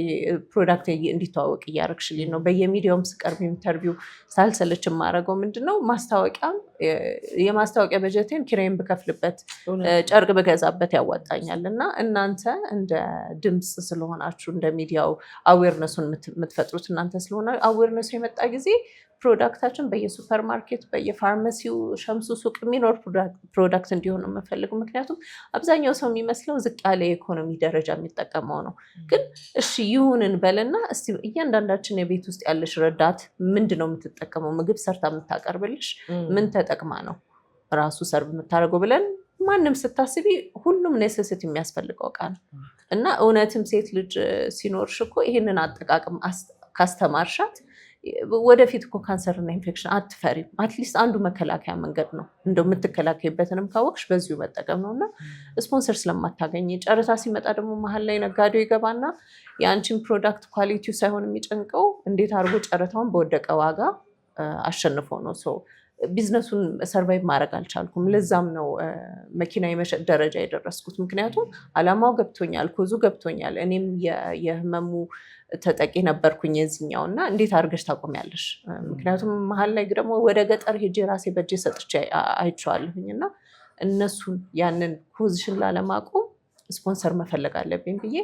product እንዲተዋወቅ እያደረግሽልኝ ነው። በየሚዲያውም ስቀርብ interview ሳልሰለች የማደርገው ምንድነው፣ ማስታወቂያም የማስታወቂያ በጀቴን ኪራይን ብከፍልበት ጨርቅ ብገዛበት ያዋጣኛል። እና እናንተ እንደ ድምፅ ስለሆናችሁ፣ እንደ ሚዲያው awareness ኡን የምትፈጥሩት እናንተ ስለሆነ፣ awareness ኡ የመጣ ጊዜ product ኣችን በየሱፐር ማርኬት፣ በየፋርማሲው፣ ሸምሱ ሱቅ የሚኖር product እንዲሆን ነው የምፈልገው። ምክንያቱም አብዛኛው ሰው የሚመስለው ዝቅ ያለ የኢኮኖሚ ደረጃ የሚጠቀመው ነው። ግን እሺ ይሁን እንበልና እስቲ እያንዳንዳችን የቤት ውስጥ ያለሽ ረዳት ምንድን ነው የምትጠቀመው? ምግብ ሰርታ የምታቀርብልሽ ምን ተጠቅማ ነው ራሱ serve የምታደርገው ብለን ማንም ስታስቢ ሁሉም necessity የሚያስፈልገው እቃ ነው። እና እውነትም ሴት ልጅ ሲኖርሽ እኮ ይህንን አጠቃቀም ካስተማርሻት ወደፊት እኮ ካንሰርና ኢንፌክሽን አትፈሪም። At least አንዱ መከላከያ መንገድ ነው። እንደው የምትከላከይበትንም ካወቅሽ በዚሁ መጠቀም ነው። እና ስፖንሰር ስለማታገኝ፣ ጨረታ ሲመጣ ደግሞ መሀል ላይ ነጋዴው ይገባና የአንቺን product quality ው ሳይሆን የሚጨንቀው እንዴት አድርጎ ጨረታውን በወደቀ ዋጋ አሸንፎ ነው። So business ኡን survive ማድረግ አልቻልኩም። ለዛም ነው መኪና የመሸጥ ደረጃ የደረስኩት። ምክንያቱም አላማው ገብቶኛል፣ cause ኡ ገብቶኛል። እኔም የህመሙ ተጠቂ ነበርኩኝ የዚህኛው። እና እንዴት አድርገሽ ታቆሚያለሽ? ምክንያቱም መሀል ላይ ደግሞ ወደ ገጠር ሄጄ ራሴ በእጄ ሰጥቼ አይቼዋለሁኝ። እና እነሱን ያንን position ላለማቆም ስፖንሰር መፈለግ አለብኝ ብዬ።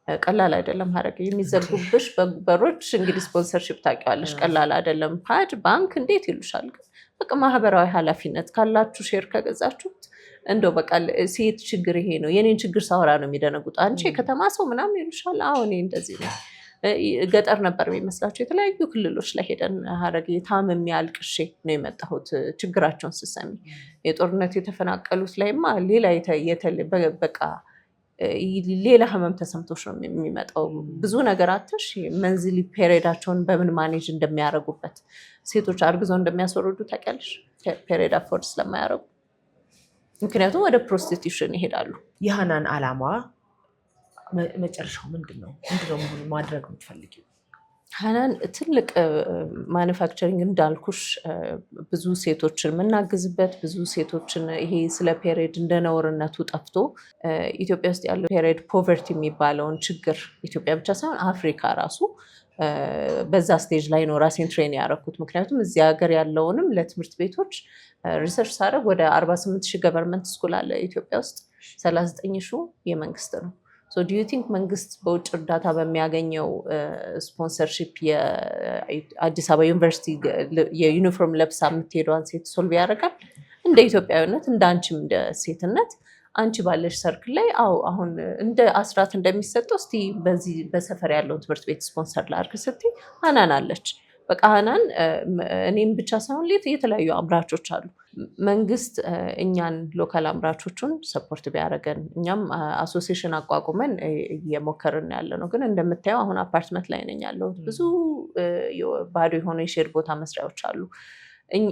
ቀላል አይደለም ሀረግ፣ የሚዘጉብሽ በሮች። እንግዲህ sponsorship ታውቂዋለሽ፣ ቀላል አይደለም። Pad ባንክ እንዴት ይሉሻል። ግን በቃ ማህበራዊ ኃላፊነት ካላችሁ share ከገዛችሁት እንደው በቃ ሴት ችግር ይሄ ነው። የኔን ችግር ሳወራ ነው የሚደነጉጡ። አንቺ የከተማ ሰው ምናምን ይሉሻል። አዎ እኔ እንደዚህ ነው። ገጠር ነበር የሚመስላቸው። የተለያዩ ክልሎች ላይ ሄደን ሀረግ ታምሜ አልቅሼ ነው የመጣሁት። ችግራቸውን ስሰሚ የጦርነት የተፈናቀሉት ላይማ ሌላ በቃ ሌላ ህመም ተሰምቶሽ ነው የሚመጣው። ብዙ ነገር አተሽ monthly period ኣቸውን በምን manage እንደሚያደርጉበት፣ ሴቶች አርግዘው እንደሚያስወርዱ ታውቂያለሽ? Period afford ስለማያደርጉ፣ ምክንያቱም ወደ prostitution ይሄዳሉ። የሀናን ዓላማ መጨረሻው ምንድን ነው? ምንድን ነው መሆኑ ማድረግ የምትፈልጊው? ሀናን ትልቅ manufacturing እንዳልኩሽ ብዙ ሴቶችን የምናግዝበት፣ ብዙ ሴቶችን ይሄ ስለ period እንደ ነውርነቱ ጠፍቶ ኢትዮጵያ ውስጥ ያለው period poverty የሚባለውን ችግር፣ ኢትዮጵያ ብቻ ሳይሆን አፍሪካ ራሱ፣ በዛ stage ላይ ነው ራሴን train ያደረኩት። ምክንያቱም እዚህ ሀገር ያለውንም ለትምህርት ቤቶች research ሳደርግ ወደ 48 ሺህ government school አለ ኢትዮጵያ ውስጥ፣ 39 ሺህ የመንግስት ነው። Do you think መንግስት በውጭ እርዳታ በሚያገኘው sponsorship የአዲስ አበባ ዩኒቨርሲቲ የዩኒፎርም ለብሳ የምትሄደዋን ሴት solve ያደርጋል? እንደ ኢትዮጵያዊነት፣ እንደ አንቺም እንደ ሴትነት አንቺ ባለሽ circle ላይ አዎ አሁን እንደ አስራት እንደሚሰጠው እስቲ በዚህ በሰፈር ያለውን ትምህርት ቤት ስፖንሰር ላድርግ ስትይ ሀናን አለች። በቃ ሀናን እኔም ብቻ ሳይሆን የተለያዩ አምራቾች አሉ። መንግስት እኛን local አምራቾቹን support ቢያደርገን፣ እኛም association አቋቁመን እየሞከርን ያለ ነው። ግን እንደምታየው አሁን አፓርትመንት ላይ ነኝ ያለሁት። ብዙ ባዶ የሆኑ የ shed ቦታ መስሪያዎች አሉ።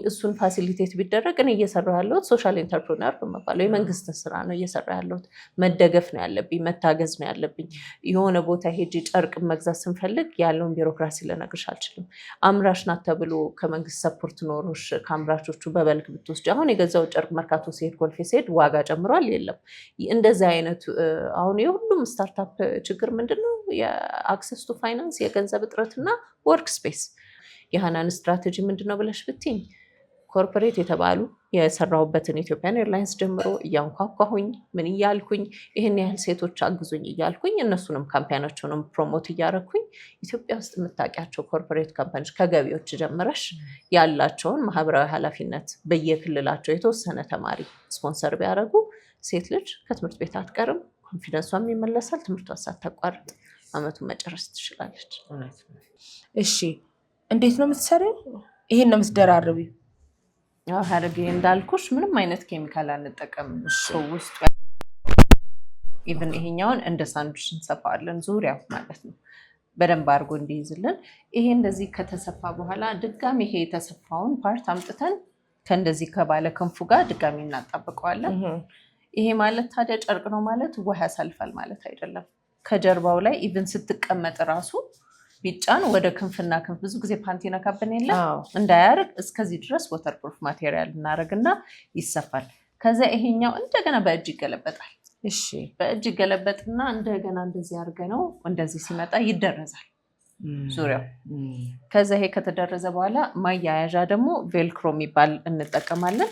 እሱን facilitate ቢደረግ፣ እኔ እየሰራሁ ያለሁት social entrepreneur በመባለው የመንግስት ስራ ነው እየሰራ ያለሁት። መደገፍ ነው ያለብኝ፣ መታገዝ ነው ያለብኝ። የሆነ ቦታ ሄጄ ጨርቅ መግዛት ስንፈልግ ያለውን ቢሮክራሲ ልነግርሽ አልችልም። አምራች ናት ተብሎ ከመንግስት support ኖሮሽ ከአምራቾቹ በ bulk ብትወስጂ፣ አሁን የገዛው ጨርቅ መርካቶ ሲሄድ፣ ኮልፌ ሲሄድ ዋጋ ጨምሯል። የለም እንደዚህ አይነቱ። አሁን የሁሉም startup ችግር ምንድን ነው? የ access to finance፣ የገንዘብ እጥረትና work space። የሀናን ስትራቴጂ ምንድን ነው ብለሽ ብትኝ፣ corporate የተባሉ የሰራሁበትን Ethiopian Airlines ጀምሮ እያንኳኳሁኝ፣ ምን እያልኩኝ፣ ይህን ያህል ሴቶች አግዙኝ እያልኩኝ፣ እነሱንም company ያቸውንም promote እያደረኩኝ፣ ኢትዮጵያ ውስጥ የምታውቂያቸው corporate company ዎች ከገቢዎች ጀምረሽ ያላቸውን ማህበራዊ ኃላፊነት በየክልላቸው የተወሰነ ተማሪ ስፖንሰር ቢያደርጉ ሴት ልጅ ከትምህርት ቤት አትቀርም፣ confidence ሷም ይመለሳል፣ ትምህርቷን ሳታቋርጥ አመቱን መጨረስ ትችላለች። እሺ፣ እንዴት ነው የምትሰሪው? ይሄን ነው የምትደራርቢው? ሀረግ እንዳልኩሽ ምንም አይነት ኬሚካል አንጠቀምም። ውስጡ even ይሄኛውን እንደ ሳንዱች እንሰፋዋለን፣ ዙሪያው ማለት ነው፣ በደንብ አድርጎ እንዲይዝልን። ይሄ እንደዚህ ከተሰፋ በኋላ ድጋሚ ይሄ የተሰፋውን part አምጥተን ከእንደዚህ ከባለ ክንፉ ጋር ድጋሚ እናጣብቀዋለን። ይሄ ማለት ታዲያ ጨርቅ ነው ማለት ውሃ ያሳልፋል ማለት አይደለም። ከጀርባው ላይ even ስትቀመጥ ራሱ ቢጫን ወደ ክንፍና ክንፍ ብዙ ጊዜ ፓንት ይነካብን የለ፣ እንዳያርግ እስከዚህ ድረስ waterproof material እናደርግና ይሰፋል። ከዛ ይሄኛው እንደገና በእጅ ይገለበጣል። በእጅ ይገለበጥና እንደገና እንደዚህ አድርገ ነው እንደዚህ ሲመጣ ይደረዛል ዙሪያው። ከዛ ይሄ ከተደረዘ በኋላ ማያያዣ ደግሞ velcro የሚባል እንጠቀማለን።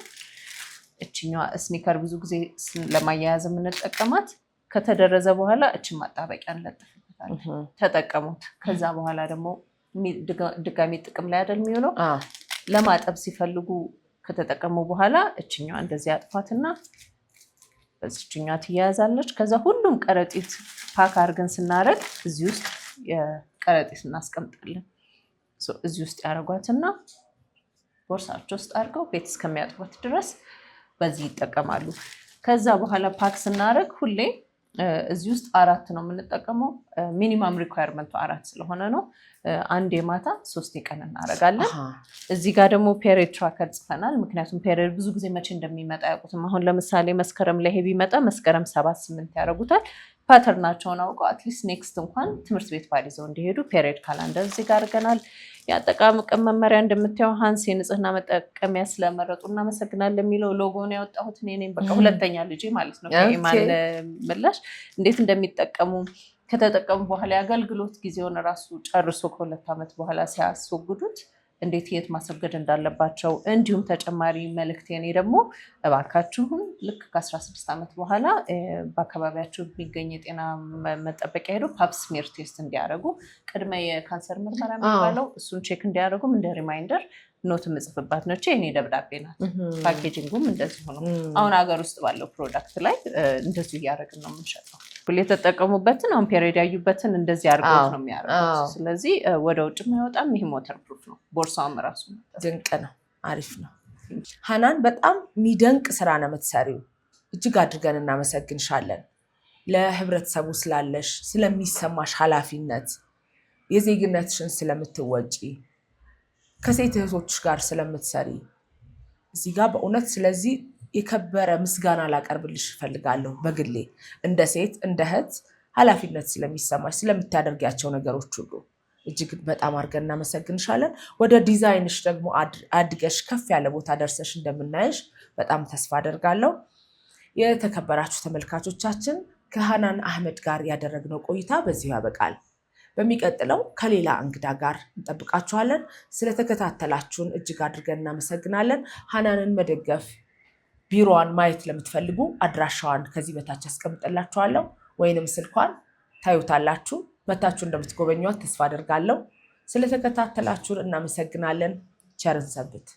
እችኛዋ sneaker ብዙ ጊዜ ለማያያዝ የምንጠቀማት፣ ከተደረዘ በኋላ እችን ማጣበቂያ እንለጥፍበታለን። ተጠቀሙት። ከዛ በኋላ ደግሞ ድጋሚ ጥቅም ላይ አይደል የሚውለው? ለማጠብ ሲፈልጉ ከተጠቀሙ በኋላ እችኛዋ እንደዚህ አጥፏትና በዚችኛዋ ትያያዛለች። ከዛ ሁሉም ከረጢት pack አድርገን ስናደርግ እዚህ ውስጥ የከረጢት እናስቀምጣለን። እዚህ ውስጥ ያደርጓትና ቦርሳቸው ውስጥ አድርገው ቤት እስከሚያጥቧት ድረስ በዚህ ይጠቀማሉ። ከዛ በኋላ pack ስናደርግ ሁሌ እዚህ ውስጥ አራት ነው የምንጠቀመው። Minimum requirement ኡ አራት ስለሆነ ነው። አንድ የማታ፣ ሶስት የቀን እናደርጋለን። እዚህ ጋር ደግሞ period tracker ጽፈናል። ምክንያቱም period ብዙ ጊዜ መቼ እንደሚመጣ አያውቁትም። አሁን ለምሳሌ መስከረም ላይ ቢመጣ መስከረም 7፣ 8 ያደርጉታል። Pattern ኣቸውን አውቀው at least next እንኳን ትምህርት ቤት pad ይዘው እንዲሄዱ period calendar እዚህ ጋር አድርገናል። የአጠቃቀም መመሪያ እንደምታየው ሀንስ የንጽህና መጠቀሚያ ስለመረጡ እናመሰግናለን የሚለው ሎጎን ያወጣሁት እኔ ነኝ። በቃ ሁለተኛ ልጄ ማለት ነው። ከኢማን ምላሽ እንዴት እንደሚጠቀሙ፣ ከተጠቀሙ በኋላ የአገልግሎት ጊዜውን ራሱ ጨርሶ ከ2 ዓመት በኋላ ሲያስወግዱት እንዴት የት ማስወገድ እንዳለባቸው፣ እንዲሁም ተጨማሪ መልእክት የኔ ደግሞ እባካችሁን ልክ ከ16 ዓመት በኋላ በአካባቢያችሁ የሚገኝ የጤና መጠበቂያ ሄዶ pap smear test እንዲያደርጉ፣ ቅድመ የካንሰር ምርመራ የሚባለው እሱን check እንዲያደርጉም እንደ reminder note የምጽፍባት ነች። የኔ ደብዳቤ ናት። Packaging ኡም እንደዚሁ ነው። አሁን ሀገር ውስጥ ባለው product ላይ እንደዚሁ እያደረግን ነው የምንሸጠው። የተጠቀሙበትን አሁን period ያዩበትን እንደዚህ አድርገውት ነው የሚያደርጉት። ስለዚህ ወደ ውጭ አይወጣም። ይሄ waterproof ነው። ቦርሳውም ራሱ ድንቅ ነው። አሪፍ ነው። ሀናን፣ በጣም የሚደንቅ ስራ ነው የምትሰሪው። እጅግ አድርገን እናመሰግንሻለን። ለህብረተሰቡ ስላለሽ፣ ስለሚሰማሽ ኃላፊነት፣ የዜግነትሽን ስለምትወጪ፣ ከሴት እህቶች ጋር ስለምትሰሪ እዚህ ጋር በእውነት ስለዚህ የከበረ ምስጋና ላቀርብልሽ እፈልጋለሁ። በግሌ እንደ ሴት፣ እንደ እህት ኃላፊነት ስለሚሰማሽ፣ ስለምታደርጊያቸው ነገሮች ሁሉ እጅግ በጣም አድርገን እናመሰግንሻለን። ወደ ዲዛይንሽ ደግሞ አድገሽ ከፍ ያለ ቦታ ደርሰሽ እንደምናይሽ በጣም ተስፋ አደርጋለሁ። የተከበራችሁ ተመልካቾቻችን፣ ከሀናን አህመድ ጋር ያደረግነው ቆይታ በዚሁ ያበቃል። በሚቀጥለው ከሌላ እንግዳ ጋር እንጠብቃችኋለን። ስለተከታተላችሁን እጅግ አድርገን እናመሰግናለን። ሀናንን መደገፍ፣ ቢሮዋን ማየት ለምትፈልጉ አድራሻዋን ከዚህ በታች አስቀምጥላችኋለሁ ወይንም ስልኳን ታዩታላችሁ። መታችሁ እንደምትጎበኟት ተስፋ አደርጋለሁ። ስለተከታተላችሁን እናመሰግናለን። ቸር እንሰንብት።